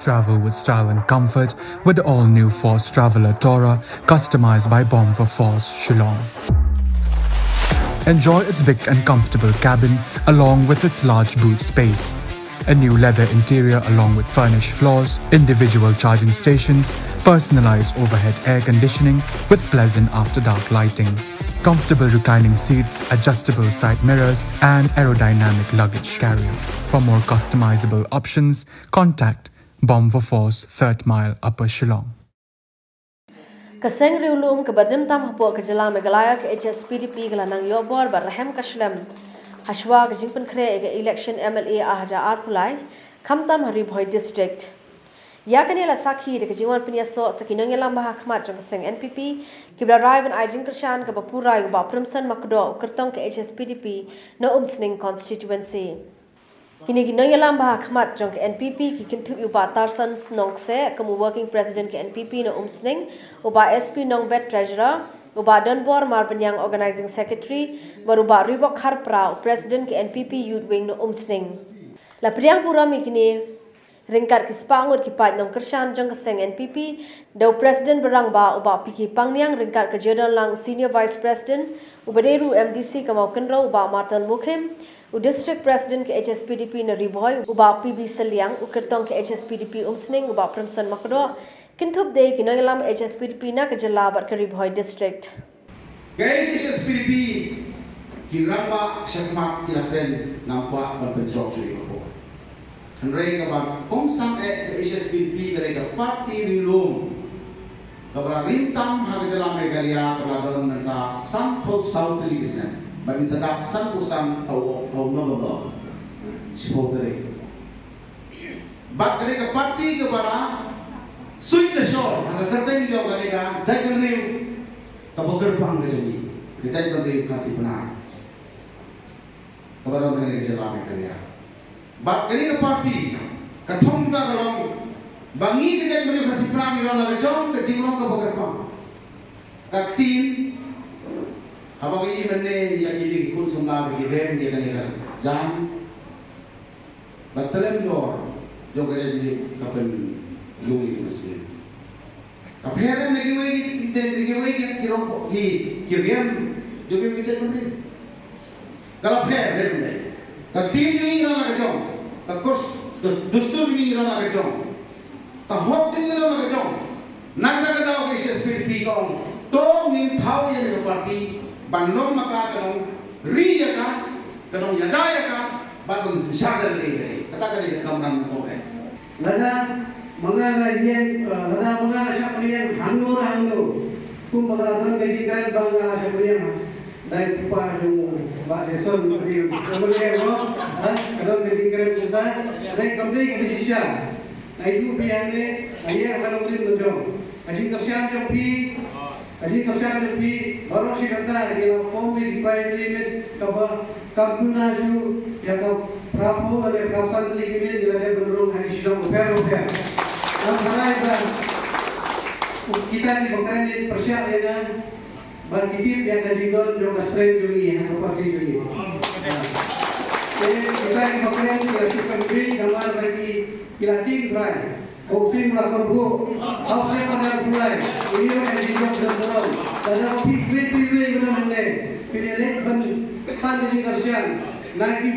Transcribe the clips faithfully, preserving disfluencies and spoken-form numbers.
Travel with style and comfort with the all-new Force Traveler Tourer, customized by Bomb for Force, Shillong. Enjoy its big and comfortable cabin along with its large boot space. A new leather interior along with furnished floors, individual charging stations, personalized overhead air conditioning with pleasant after dark lighting. Comfortable reclining seats, adjustable side mirrors, and aerodynamic luggage carrier. For more customizable options, contact Bomb for Force, Third Mile, Upper Shillong. Ka seng riewlum kaba rim tam hapoh ka jylla Meghalaya, ka H S P D P, ka la nang ïoh bor bad rhem ka shlem hashwa ka jingpynkhreh ïa ka election M L A ar hajar arphew lai, khamtam ha Ri Bhoi District. Ïa kane la sakhi da ka jingwan pynïasoh sa ki nongïalam ba ha khmat jong ka seng N P P, kiba la rai ban ai jingkyrshan kaba pura ïa u Bah Premson Makdoh, u kyrtong ka H S P D P na Umsning Constituency. Kine ki nongïalam ba ha khmat jong ka N P P ki kynthup ïa u Bah Tarson Nongkseh kum u Working President ka N P P na Umsning, u Bah S P Nongbet, Treasurer, u Bah Donbor Marbaniang, Organizing Secretary, bad u Bah Ribok Kharpra, u President ka N P P Youth Wing na Umsning. La pdiang burom ïa kine ryngkat ki spah ngut ki paid nongkyrshan jong ka seng N P P, da u President ba rangbah u Bah P K Pangniang, ryngkat ka Jadonlang Senior Vice President, uba dei ruh u M D C ka Mawkynrew u Bah Martel Mukhim, u District President ka H S P D P na Ri Bhoi u Bah P B Sylliang, u kyrtong ka H S P D P Umsning u Bah Premson Makdoh, kynthup de ki nongïalam H S P D P na ka jylla bad ka Ri Bhoi District. Ka H S P D P ki rangbah shakhmat ki la kren ngam kwah ban pynshong shuh ïa ka por. Hynrei kaba kongsan eh, ka H S P D P ka dei ka party riewlum kaba la rim tam ha ka jylla Meghalaya, kaba la don mynta sanphew saw tylli ki snem. Bad ngi sa dap sanphew san ha u, ha u November, shiphew tarik. Bad ka dei ka party kaba la suit la shor ha ka kyrteng jong ka dei ka jaitbynriew kaba kyrpang ka jong ngi, ka jaitbynriew Khasi Pnar kaba don ha ka jylla Meghalaya. Bad kane ka party ka thong jong ka ka long ba ngi ka jaitbynriew Khasi Pnar ngi don la ka jong ka jinglong kaba kyrpang. Ka ktien, haba ngi ïohi mynne ïa kine ki khun samla ba ki rem ïa kane ka jam, ba tlem dor jong ka jaitbynriew ka pynlong ïa ka sien. Ka pher na kiwei ki, ki, na kiwei ki, ki rong ki, ki riam jong kiwei ki jaitbynriew. Ka la pher ne ne. Ka ktien jong ngi ngi don la ka jong. Ka kos, ka dustur jong ngi ngi don la ka jong. Ka hok jong ngi ngi don la ka jong. Na kata ka daw ka H S P D P ka ong, to ngin thaw ïa ka party ban long ma ka ka nongri ïa ka, ka nongïada ïa ka, bad ban synshar da lade lade. Kata ka dei ka kamram ko eh. Lada ma nga nga ïeng, eh, lada ma nga nga shah pyrshang hangno hangno, kumba nga la don ka jingkren ba nga la shah pyrshang, dei kpa jong u Bah Jason, ka don ka jingkren kumta, dei kam dei ka shisha. Nga ïathuh phi hangne, nga ïeng ha ka nongrim ka jong. Ka jingkyrshan jong phi, ka jingkyrshan jong phi, baroh shi katta ngi la form ïa ki primary unit kaba kam duna shuh ïa ka phraphew lane phraphew san tylli ki unit, ngi la dep ban rung ha ki shnong bapher bapher. Nga tharai ba kita kiba kren pyrshah ïa nga ba ki tip ïa ka jingdon jong ka strength jong ngi ha ka party jong ngi. Te kita kiba kren ki la shu kynriah namar ba ki, ki la tieng trai. Ko Fim la kyrkhu, hausa ka dang pulai, ïa ka jingdon jong ka. Lada phi wei phi wei ka dang pulai, phi leh ban pan ka jingkyrshan na ki,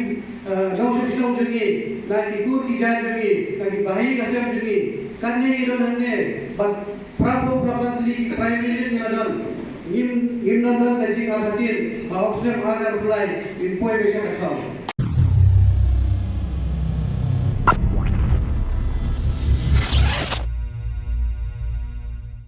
eh, nongshong shnong jong ngi, na ki kur ki jait jong ngi, na ki bahaïing hasem jong ngi. Katne ngi don hangne bad phraphew phraphew tylli ki primary unit ngi la don. Ngim, ngim don don ka jingartatien ba hok snem ar hajar arphew lai ngin poi beit sha ka thaw.